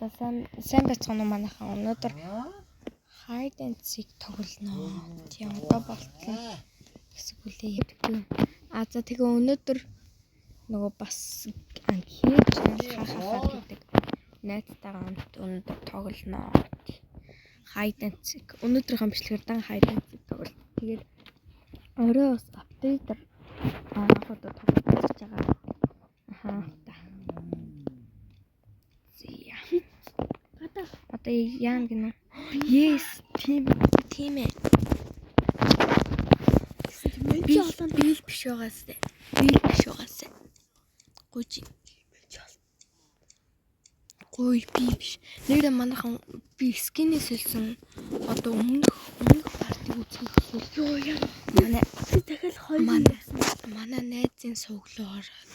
За сайн байцгаана уу манайхан. Өнөөдөр hide and seek тоглоно. Тийм одоо болтол хэсэг үлээ. А за тэгээ өнөөдөр нөгөө бас анхиж хахахаа гэдэг найзтайгаа хамт өнөөдөр тоглоно. Hide and seek. Өнөөдрийнхөө бичлэгээр дан hide and seek тоглоно. Тэгээд орой бас апдейтер анх удаа тоглож үзэж байгаа. Ахаа. Зя. Гадаа. Одоо яана гинэ? Yes, тийм тийм ээ. Би би л биш байгаасай. Би л биш байгаасай. Гүйж. Гуй би биш. Нэрээ манайхан би скинээс хэлсэн одоо өмнөх партиг үзэх эсвэл Йоо яа. манай Би дахиад хоёр манай манай найзын сууглуу ороод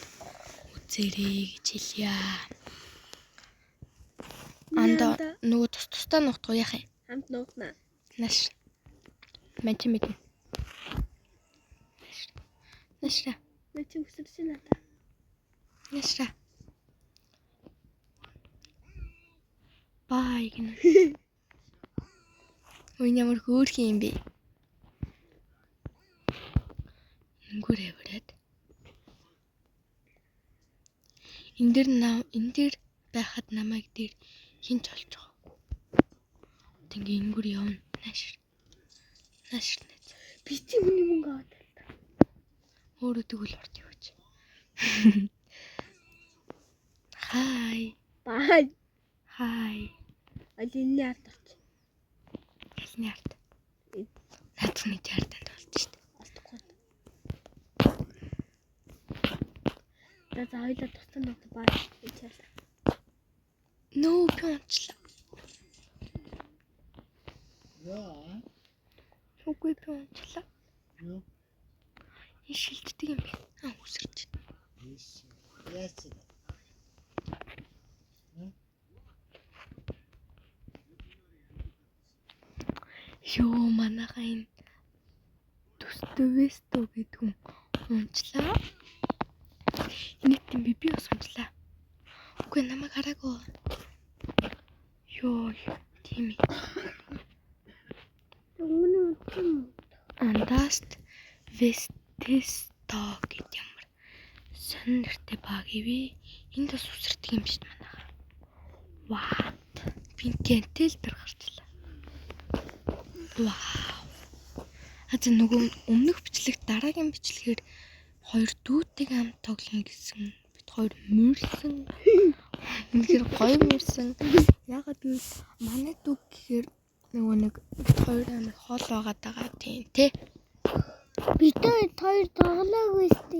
үзээрэй гэж хэлье. Анда нөгөө тус тусдаа нутгаа яах юм? Хамт нуугна. Нааш. Мэн чи мэднэ. Наашра. Наа чи өсөрсөн надаа. Наашра. Бай гэнэ. Ой ямар хөөрхөн юм бэ? Нүгүр авираад. Энэ дээр энэ дээр байхад намайг дээр хэн ч олж байгаагүй. Тэг ингээ энгүр явна. Нааш. Нааш найз. Би чи хүний мөнгө аваад байна. Өөрөө тэгвэл урд яваач. Хай. Бай. Хай. Аль энэний ард орч. Алны ард. Наадах нэг ард болж штт. Олдохгүй. За за хоёлаа тусдан нуугд бай. Гэж хэлээ. Нөө би унчлаа. Үгүй би унчлаа. Энэ шилждэг юм байна. Аа үсэрч. Йоо манайхаа энэ төстөвэстөө гэдэг хүн унчлаа. Энийг тийм би бас унчлаа. Үгүй намайг хараагүй. Йоо тийм ээ. Өнгөний унтсан юм. Андаст Вестесто гэд ямар сонь нэртэй баг ивэ. Энд бас үсэрдэг юм шиг манайхаа. What? Би гэнтэл дээр гарчлаа. Вау. А за нөгөө өмнөх бичлэг дараагийн бичлэгээр хоёр дүүтэйг хамт тоглоно гэсэн. Бид хоёр мөрсөн. Үнэхээр гоё мөрсөн. Яагаад гэвэл манай дүү гэхээр нөгөө нэг бид хоёр амар хол байгаад байгаа тийм тэ. Бид хоёр тоглоогүй сте.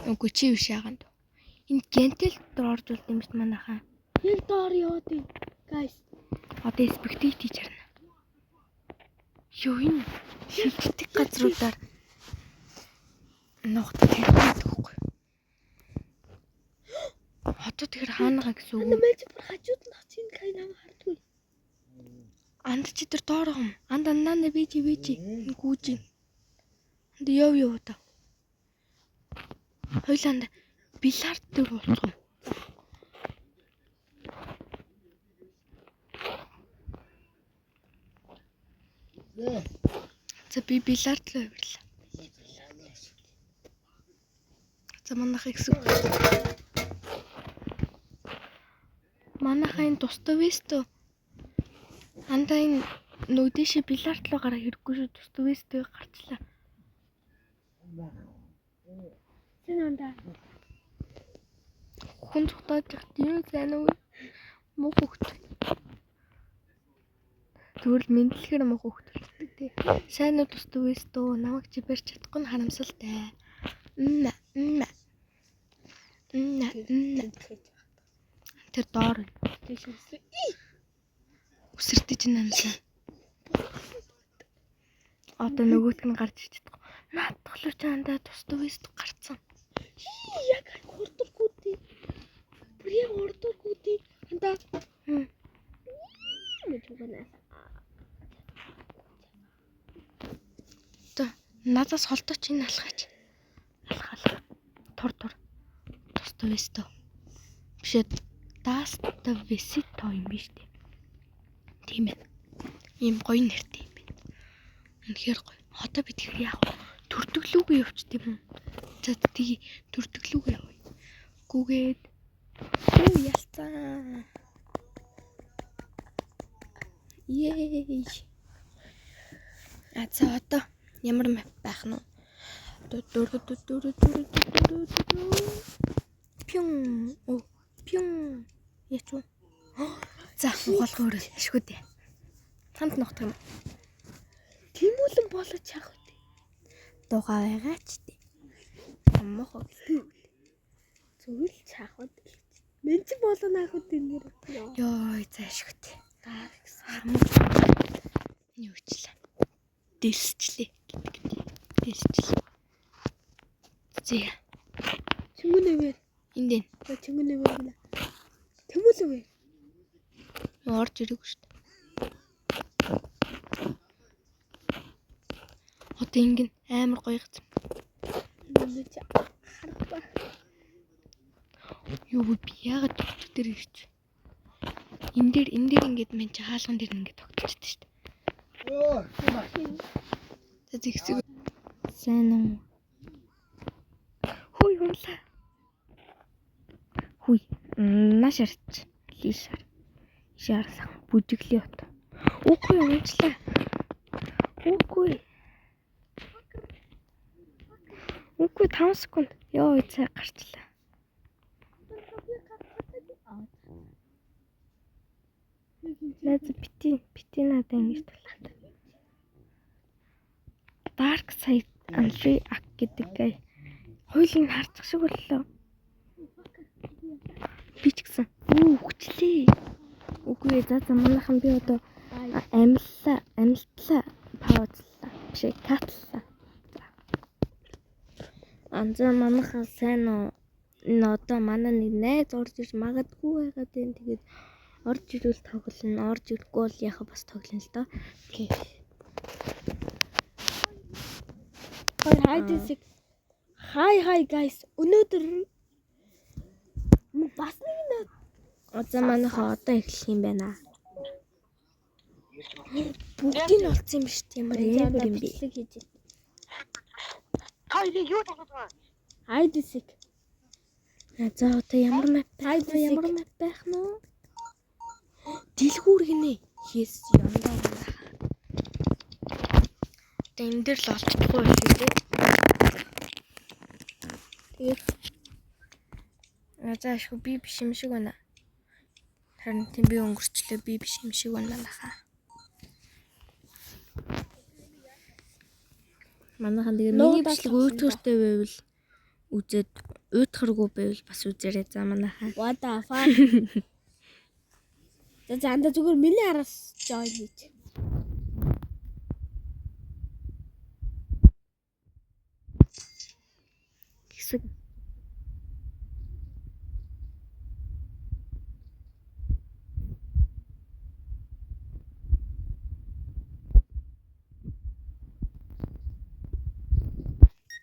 Үгүй чи биш яагаад. Энэ гэнтэл дотор орж болд юм шиг манайхаа. Яг доор яваад байна. Guys. Одоо спектейт хийж харна. Юу энэ шилждэг газруудаар нухад тавьдаг байхгүй. Одоо тэгэхээр хаанагаа гэсэн үг. Анда мэж бүр хажууд нь очиж энэ кай намайг хардгүй. Анд чи тэр доор юм. Анд андаана би чи гүүж. Анд яв яв та. Хоёлаа анд бильярд дээр уулзах. За би бильярд руу авирлаа. За манайхаа гэсэн. Манайхаа энэ Достоевский андаа энэ нөгөө дээшээ бильярд руу гарах хэрэггүй шүү. Достоевский гарчлаа. Зэн анда. Хүн цутаад явах юм сайн уу? Муу хөхт. Зүгээр л мэдлэхээр муу хөхт болдог тий. Сайн уу Достоевский намайг чи барьж чадахгүй нь харамсалтай. Мм мм. Мм. Тэр доор Тийш өссөн. үсэрдэж намсаа. Одоо нөгөөтг нь гарч ич чадахгүй. Наадах л чи андаа Достоевский гарцсан. Яг хурдургүй тий. Бүр яг хурдургүй тий. Анда. Мэж үгэнэ. За надаас холдооч энэ алхаач. Алх алх. Тур тур. Достоевский. Бишээ Dasta Vesito юм биш үү? Тийм ээ. Ийм гоё нэртэй юм байна. Үнэхээр гоё. Одоо бид тэр яах вэ? Төрдөглүүгээ явчих тийм үү? За тгий төрдөглүүгээ явъя. Гүгээд үү ялцаа. Yay. А за одоо ямар map байх нь вэ? 4 4 4 4 4 4. Пюн. Оо, пюн. Яч уу? За, ухаалах өөр ашгүй дээ. Хамт нухдаг юм. Тэмүүлэн болож яах вэ? Дугаа байгаа ч дээ. Мохоо. Зүгээр л чаах вэ? Мен чи болоо наах вэ нэр. Йой, за ашгүй дээ. Даа гэсэн. Хамаг юу ичлээ. Дэлсчлээ гэдэг. Дэлсчлээ. Зэ. Чингүн нэвэр. Энд энэ. Чингүн нэвэр гинэ. Тэмүүлэн вэ? Орж ирээгүй шүү дээ. Одоо ингэн амар гоё газар. Миний чи харахгүй. Юу вэ би яагаад тогтох дээр ирч. Энэ дээр ингээд мен чи хаалган дээр ингээд тогтчихсон шүү дээ. За зэгсэг. Сайн уу? Хүй унлаа. Хүй нааш арч. Лишар. Шаарсан бүжиглээ от. Үгүй унчлаа. Үгүй. Үгүй 5 секунд. Йоо цай гарчлаа. Найз бити надад ингэж тулаад. Dark Side Andrew Ak гэдэг гай. Хоёулыг харчих шиг боллоо. Би ч гэсэн үү хүчлээ. Үгүй ээ за манайхан би одоо амиллаа паузлаа. Биш ээ катлаа. За. Анзаа манайхан сайн уу? Энэ одоо манай нэг найз орж ирж магадгүй байгаад байна. Тэгээд орж ирвэл тоглоно. Орж ирэхгүй бол яхаа бас тоглоно л доо. Тийм. Хай дисик. Хай хай guys. Өнөөдөр бас нэг нэ Одоо манайхан одоо эхлэх юм байна. Бүгдийг нь олцсон юм биш үү? Ямар амар юм бэ? бичлэг хийж байна. Та хоёрыг юу тоглож байгаа? Хай дисик. За одоо ямар map байх вэ? Ямар map байх нь вэ? Дэлгүүр гинэ. Хийс яндаа манайхаа. Одоо энэ дээр л олчихгүй байх үү те. Тэгээд За ашгүй би биш юм шиг байна. Харин тийм би өнгөрчлөө би биш юм шиг байна манайхаа. Манайхан тэгээ миний Нуугдаад бичлэг тоглоно уйтгартай байвал үзээд уйтгаргүй байвал бас үзээрэй за манайхаа. what the fuck. За анда зүгээр миний араас join хийж. Хэсэг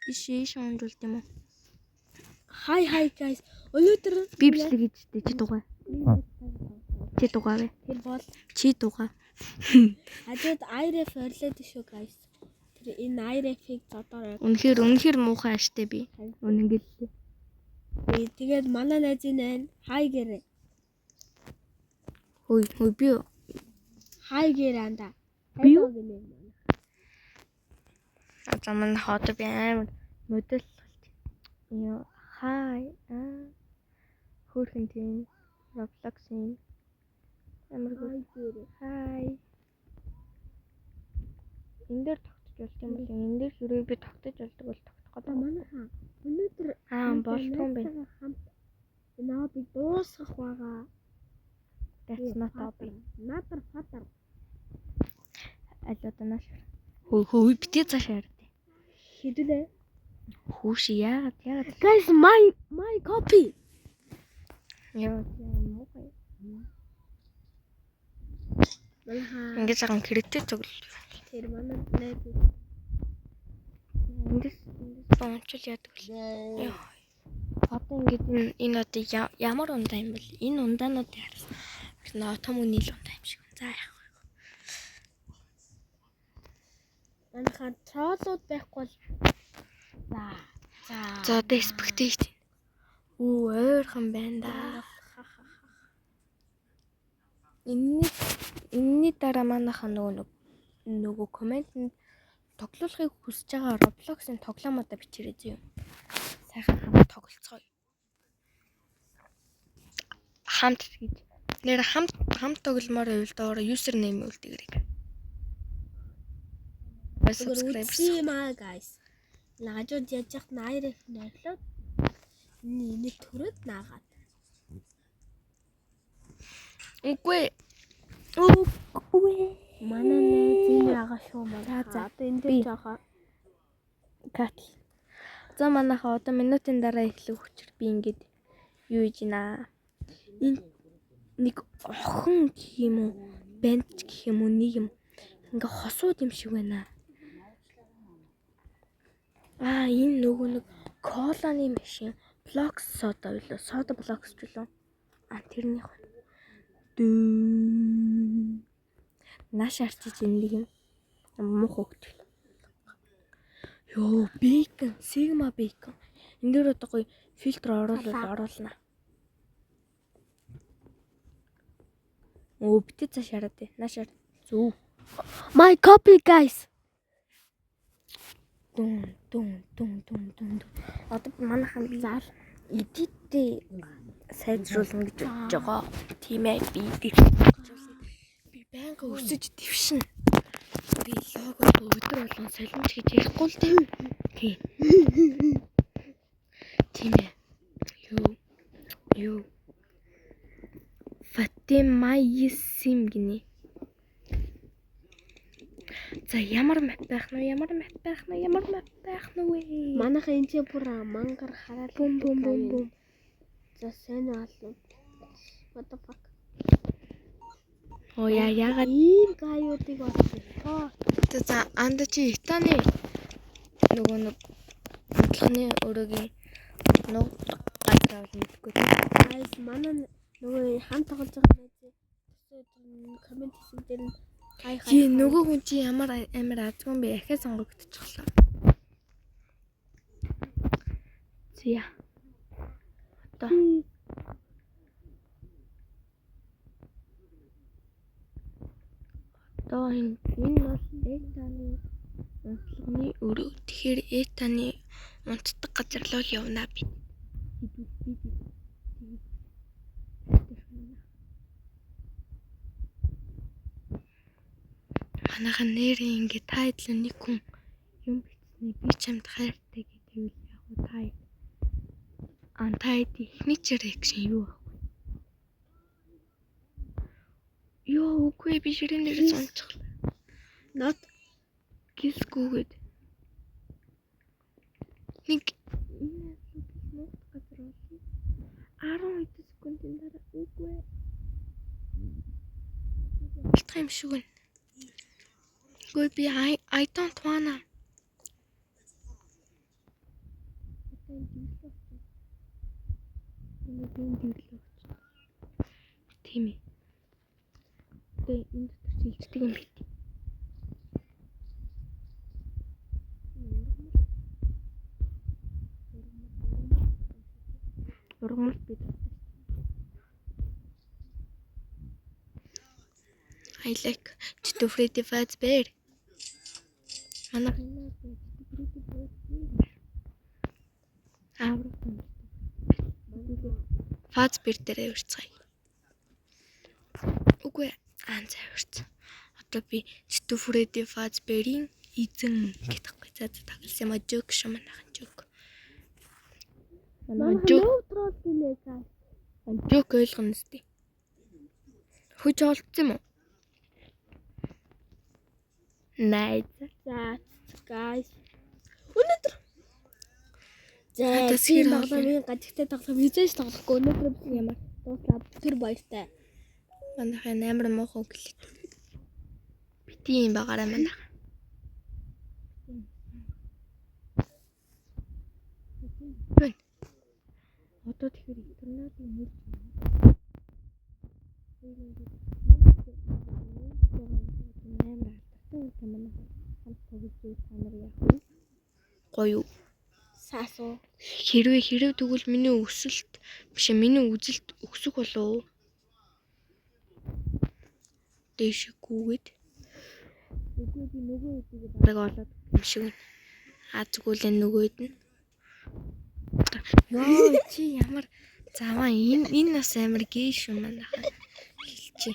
Иш унжуулт юм уу? Хай хай guys. Өнөөдөр Би бичлэг хийж тээ чи дугаа. Чи дугаа вэ? тэр бол Чи дугаа. Ажид IRF орлоод шүү guys. Тэр энэ IRF-ийг зодоор. Үнэхээр муухай аштай би. Үнэн гэлээ. Тэгээд манай найз энэ байна. Хай гэрээ. Хөөе хөөе би Хай гэрээ анда. Би юу? Гинэ. А за манай одоо би амар модель болж. Яа хай аа хөөрхөн тийм Roblox-ийн амар Хай гэрээ. хай. Энэ дээр тогтож болт юм бол энэ дээр хэрвээ би тогтож болдог бол тогтох Одоо гэдэг. манайхаа өнөөдөр Аа болтгоо юм байна. Хамт энэ обыг дуусгах байгаа. That's not obby. Надар фадар. Аль одоо нааш. Хөө хөө битээ цааш хараа. Хэдүүлээ. Хүүш яагаад яагаад Guys my copy. яа муухай. Манайхаа Ингээд сайхан кредит тоглол. тэр манай найз Эндээс унчил яадаг л. Яа. Одоо ингээд энэ одоо ямар ундаа юм бол энэ ундаануудыг харсан. Том үний л ундаа юм шиг. За яах вэ? Манайхаа troll ууд байхгүй бол за за. За одоо spectate. Үу ойрхон байна да. Энэний дараа манайхаа нөгөө comment-энд тоглуулахыг хүсэж байгаа Roblox-ын тоглоомудаа бичээрэй зөө. Сайхан хамт тоглолцгоё. Хамт гэж. Нэр хамт хамт тогломоор байвал доор username үлдээгээрэй. Subscribe. Үзсэн юм аа guys. Лагажууд яаж яах 80 найрлаад энэ энийг төрөөд наагаад. Үгүй. Үгүй. Манай найз энэ байгаа шүү манай. За, за. Одоо энэ Би. дээр жоохон Катл. За манайхаа одоо минутын дараа эхлэх учир би ингээд юу хийж байна. Энэ нэг охин гэх юм уу, банд гэх юм уу нэг юм ингээ хосууд юм шиг байна. Аа энэ нөгөө нэг коланы машин блокс сода билүү? Сода блокс ч билүү? А тэрнийх байна. Дүү. Нааш арчиж энэ нэг юм мух өгдөг. Йоо, bacon, Sigma bacon. Энэ дээр одоо гоё фильтр оруулал оруулна. Өө битээ цааш хараад бай. Нааш хар. Зүв. My copy guys. Дүн дүн дүн дүн дүн. Дүн. Одоо манайхан би За edit-тэй сайжруулна гэж бодож байгаа. Тийм ээ, би edit сайжруулна. Би байнга өсөж дэвшин. Би лого өдөр болгон солимж гэж ярихгүй л дээ. Тийм. Тийм ээ. Юу юу Фатима Есим гинэ. За ямар map байх нь вэ? Ямар map байх нь вэ? Ямар map байх нь вэ? Манайхаа энэ ч бүр мангар хараад Бум бум бум бум. За сайн уу. What the fuck? Оо яа яагаад Ийм гаюудыг олсон. за анда чи Итаны нөгөө нэг бодлогын өрөөгийн нуг газар авал мэдгүй. Guys манай нөгөө хамт тоглож байгаа найз comment хийсэн дээр нь хай хай. Чи нөгөө хүн чи ямар амар азгүй юм бэ? Ахиа сонгогдчихлоо. Зя. Одоо энэ бол Этаны унтлагын өрөө. Тэгэхээр Этаны унтдаг газар руу л явна би. Хэдүүл би тэгээд манайхан нэрээ ингээ та хэдлээ нэг хүн юм бичсэний би чамд хайртай гэвэл яг уу та та хэд эхний чи reaction юу ах вэ? Йоо үгүй би ширээн дээр сунчихлаа. Not Гисгүүгээд нэг энэ нууц газар болно. 10 хэдэн секундын дараа үгүй. Болтох юм шиг байна. Үгүй би I don't wanna. Одоо энэ дэвлээ очив. Энэ би энэ дэвлээ очив. Тийм ээ. Одоо энэ дотор шилждэг юм бит. Ургамал би дуртай. I like to Freddy Fazbear. Манай Freddy Fazbear. Аврах юм. Fazbear дээр авирцгаая. Үгүй аа за авирц. Одоо би Читу Freddy Fazbear-ийн эзэн гэдэг байхгүй. За за тоглосон юм а joke шүү манайхан joke. Манай joke no troll гинэ guys. joke ойлгоно үстэй. Хөж олдсон юм уу? Найз. За guys. Өнөөдөр За Одоо би сэр тоглоомын гадагтай тоглоом хизээж тоглохгүй. Өнөөдөр би ямар дууслаа. Тэр баяртай. Манайхан амар муухай өглөө. Бити юм багаарай манайхан. Байна. Одоо тэгэхээр интернетийг нэрж амар алдартай үнтэй манай хамт тоглож та нар яах вэ? Гоё юу? Саасуу. Хэрвээ тэгвэл миний өсөлт биш миний үзэлт өксөх болов уу? Дээшгүйгээд. Үгүй би нөгөө хэдийг бараг олоод юм шиг байна. А зүгүүлээ нөгөөд нь. Йоо чи ямар заваа энэ нас амар гээ шүү манайхаа хэлчихье.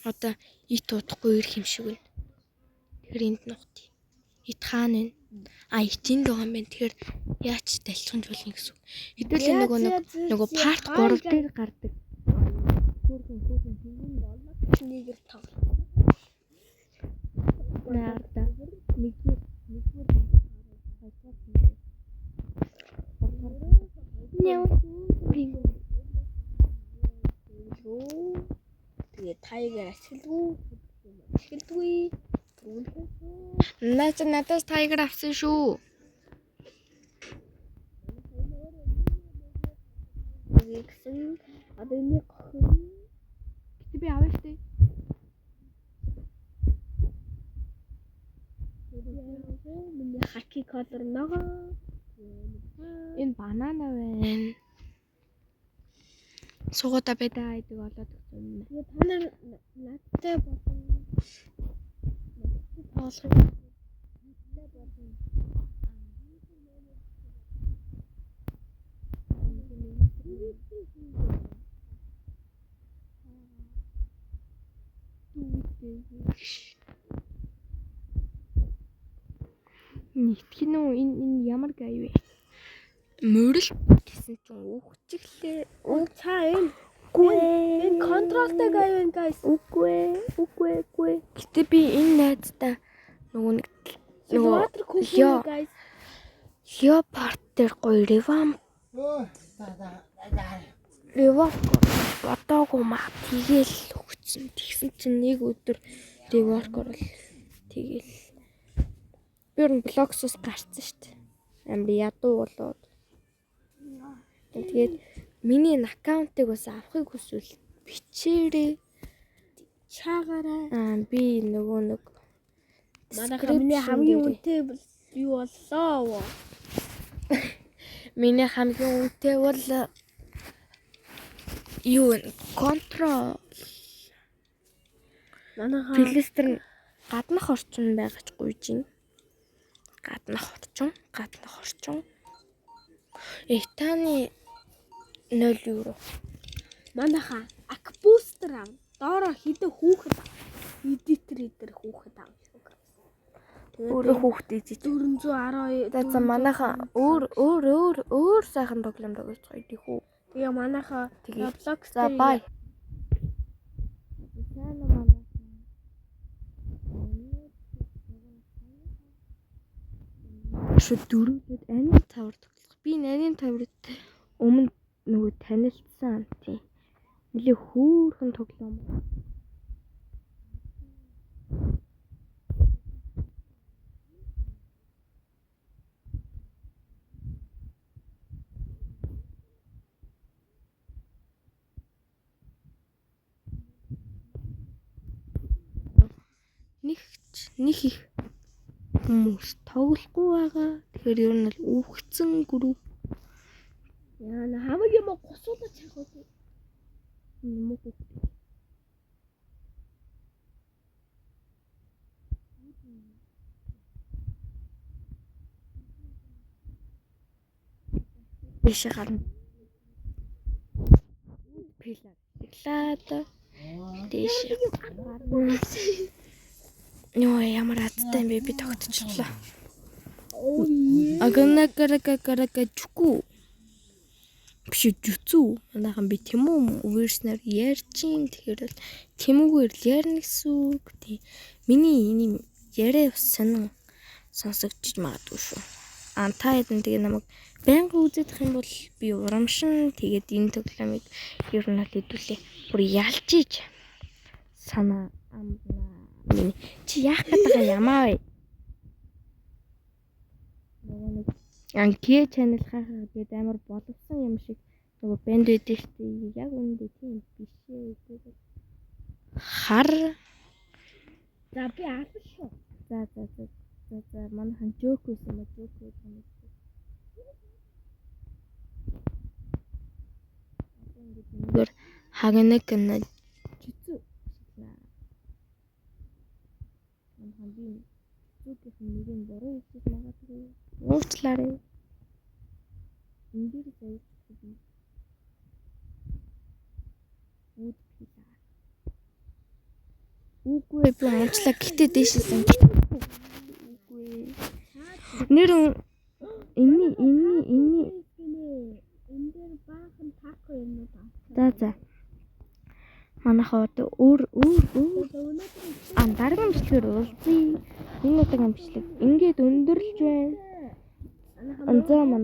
Одоо ит удахгүй ирэх юм шиг байна. Тэгэхээр энд нухтъя. Ит хаана вэ? А ит энд байгаа юм байна. Тэгэхээр яач талцхан болно гэсэн үг. Хэдүүлээ нөгөө part 3 дээр гардаг. Хөөрхөн хинэн Нэгэр тоглох. Наарда нэгдүгээр хоёрдугаар пингвин. Тэгээ Tiger ашигладаг. Ашигладаг. Наач надаас Tiger авсан шүү. Гэсэн одоо энийг охин Гэтэ би аваа штэ. миний хаки колор ногоо. Энэ банана байна. Суугада байдаа гэдэг олоод өгсөн юм. Тэгээ та нар надтай болон надтай тоглох надтай болон Нийтх нь үү энэ ямар гай вэ? Мөрөл гэсэн чинь үхчихлээ. Цаа энэ Үгүй. энэ контролтой гай байна guys. Үгүй. Үгүй. Гэтэ би энэ найздаа нөгөө нэг нөгөө Water Лео cooler guys. Леопард дээр гоё ревамп реворк бодоогүй маа тэгээл өгцөн. Тэгсэн чинь нэг өдөр реворк орол тэгээл би ер нь блоксоос гарцсан шүү дээ. Амар ядуу болоод. Тэгээд миний энэ аккаунтыг бас авахыг хүсвэл бичээрэй. Чаагаараа. Аа би нөгөө нэг Манайха миний хамгийн үнэтэй юу боллоо? Миний хамгийн үнэтэй бол юу вэ? Control Манайха Плестер гаднах орчин байгаач гуйж байна. Гаднах орчин, Этаны 0 евро. Манайха акбустер ав. Доороо хідэн хүүхэд ав. Эдитер эдэр хүүхэд ав. Өөрөө хүүхэд ижиж. 412. За манайха өөр өөр өөр өөр сайхан тоглоом тоглож байгаа тийх үү. Тэгээ манайха Roblox За бай. Сайн уу манайха. Шүү дөрөвдөд аним тавар тоглох. Би энэ аним таварт өмнө нөгөө танилцсан тийм. Нилээ хөөрхөн тоглоом. Нэг их хүмүүс тоглохгүй байгаа. Тэгэхээр ер нь л үхсэн групп. Яа хамаг юм гусуулаж чах үү? Муу хүүхд. Биш гарна. Пилаад дээш гарна. Йоо ямар азтай юм бэ би тогтчихлоо. Аганагаракагарака чүку. Биш жүцүү. Манайхан би Тэмүү верснээр ярьж ин. Тэгэхээр бол Тэмүүгээр л ярина гэсэн үг. Тий. Миний энэ яриа бас сонин сонсогдож магадгүй шүү. А та хэдэн тэгээ намайг байнга үзэх юм бол би урамшин тэгээд энэ тоглоомыг ер нь бол хэдүүлээ бүр ялж иж санаа амнаа. Чи яах гээд байгаа ямаа вэ? Нөгөө нэг Анки channel хахаа гээд амар боловсон юм шиг нөгөө бэнд байдаг шүү дээ. Яг үүндээ тийм биш ээ. Хар. За, би алсан шүү. За за за за за, манайхан joke байсан ба, joke байсан юм. Ингээд хагнаг гэнэ жүзү шилнэ. Манайхан, би жүзүгийнх нь нэрийг буруу хэлж магадгүй. Уучлаарай. Энэ дээр заявчих би. Wood pillar. Үгүй, би унчлаа. Гэтэ дээшээсэн. Үгүй. Нэр энэний энэний энэний Энэ дээр баахан тако юмнууд авсан. За за. Манайхаа одоо өөр өөр өөр Өнөөдөр дараагийн бичлэгээр уулзъя. Энэ удаагийн бичлэг ингээд өндөрлж байна. За манай.